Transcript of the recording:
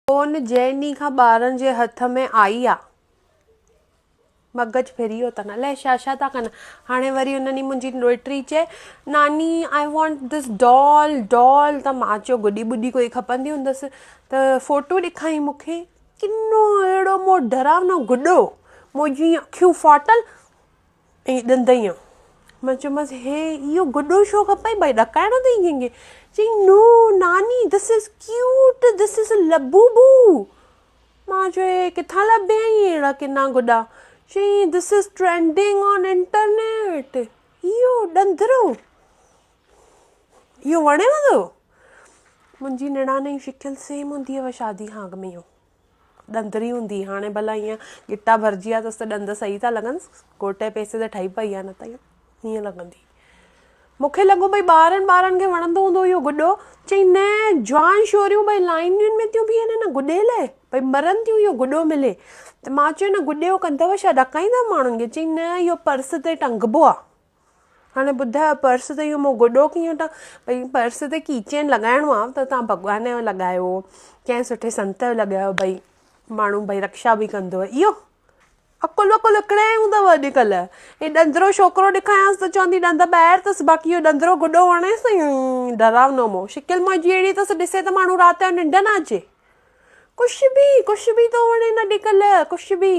Phone جنهن ڏينهن کان ٻارن جي هٿ ۾ آئي آ مغز ڦري ويو اٿن الائي ڇا ڇا ٿا ڪن هاڻي وري ان ڏينهن منهنجي ڏوهٽي چئي ناني I want this doll doll ته مان چيو گڏي ٻڏي ڪوئي کپندي هوندس ته فوٽو ڏيکاريائين مون کي ڪنو اهڙو مون ڊراونو گڏو منهنجون اکيون ڦاٽل ۽ ڏند ائين. مان چيومانس هي اهو گڏو ڇو کپئي ڀائي ڏڪائڻو اٿئي ڪنهن کي؟ چيائين نو ناني this is cute this is Labubu. مان چيو هي ڪٿان لڀيائين اهڙا ڪنا گڏا؟ چيائين this is trending on internet. اهو ڏندرو اهو وڻيو ٿو؟ منهنجي نڻان جي شڪل سيم هوندي هئي شادي کان اڳ ۾ اهو. ڏندري هوندي هاڻي ڀلا ائين ڳٽا ڀرجي ويا اٿس ته ڏند صحيح ٿا لڳنس گهوٽ جي پئسي تي ٺهي پئي آهي نه ته هيئن لڳندي مون کي لڳو ڀئي ٻارن ٻارن کي وڻندو هوندو اهو گڏو چئي نه جوان شوريون ڀئي لائنين ۾ ٿيون بيهن هن گڏي لاء ڀئي مرن ٿيون اهو گڏو ملي ته مان چيو هن گڏي جو ڪندؤ ڇا ڏڪائيندا ماڻهن کي چئي نه اهو پرس تي ٽنگبو آهي هاڻي ٻڌايو پرس تي اهو مون گڏو ڪيئن ٽنگ ڀئي پرس تي ڪي چين لڳائڻو آهي ته توهان ڀڳوان جو لڳايو ڪنهن سٺي سنت جو لڳايو ڀئي ماڻهو ڀئي رڪشا به ڪندو اهو عقل وقل اڪڙيا آهيون اٿو اڄڪلهه هي ڏندرو ڇوڪرو ڏيکاريانس ته چوندي ڏند ٻاهر اٿس باقي اهو ڏندرو گڏو وڻيس ڊراونو مون شڪل منهنجي اهڙي اٿس ڏسي ته ماڻهو رات جو ننڊ نه اچي ڪجهه به ڪجهه به ٿو وڻين اڄڪلهه ڪجهه به.